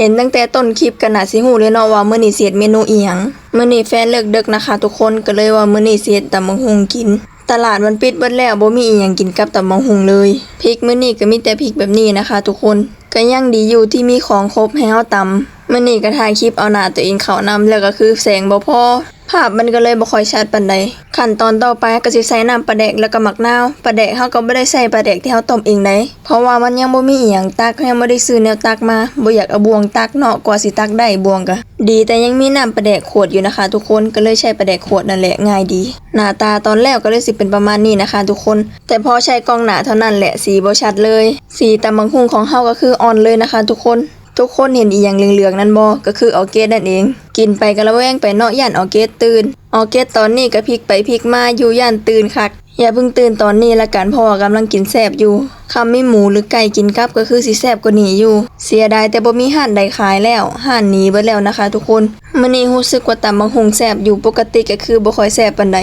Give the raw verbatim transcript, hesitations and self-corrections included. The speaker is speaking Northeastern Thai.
เห็นตั้งแต่ต้นคลิปก็น่าสิฮู้เลยเนาะว่ามื้อนี้สิเฮ็ดเมนูอีหยัง มื้อนี้แฟนเลิกดึกนะคะทุกคน ก็เลยว่ามื้อนี้สิเฮ็ดตำบักหุ่งกิน ตลาดมันปิดเบิดแล้ว บ่มีอีหยังกินกับตำบักหุ่งเลย พริกมื้อนี้ก็มีแต่พริกแบบนี้นะคะทุกคน ก็ยังดีอยู่ที่มีของครบให้เฮาตำ มื้อนี้ก็ถ่ายคลิปเอาหน้าตัวเองเข้านำ แล้วก็คือแสงบ่พอ ภาพมันก็เลยบ่ค่อยชัดปานใด ขั้นตอนต่อไปก็สิใส่น้ำปลาแดกแล้วก็หมากนาว ปลาแดกเฮาก็บ่ได้ใส่ปลาแดกที่เฮาต้มเองใด เพราะว่ามันยังบ่มีอีหยังตัก ยังบ่ได้ซื้อแนวตักมา บ่อยากเอาบ่วงตักเนาะ กว่าสิตักได้บ่วงก็ ดีแต่ยังมีน้ำปลาแดกขวดอยู่นะคะทุกคน ก็เลยใช้ปลาแดกขวดนั่นแหละ ง่ายดี หน้าตาตอนแล้วก็เลยสิเป็นประมาณนี้นะคะทุกคน แต่พอใช้กล้องหน้าเท่านั้นแหละ สีบ่ชัดเลย สีตำบักหุ่งของเฮาก็คืออ่อนเลยนะคะทุกคน ทุกคนเห็นอีหยังเหลืองๆนั่นบ่ ก็คือออร์เกสนั่นเอง กินไปก็ระแวงไปเนาะ ย่านออร์เกสตื่น ออร์เกสตอนนี้ก็พลิกไปพลิกมาอยู่ ย่านตื่นคัก อย่าเพิ่งตื่นตอนนี้ละกัน เพราะว่ากำลังกินแซ่บอยู่ คันมีหมูหรือไก่กินกับก็คือสิแซ่บกว่านี้อยู่ เสียดายแต่บ่มีร้านใดขายแล้ว ร้านหนีเบิดแล้วนะคะทุกคน มื้อนี้รู้สึกว่าตำบักหุ่งแซ่บอยู่ ปกติก็คือบ่ค่อยแซ่บปานใด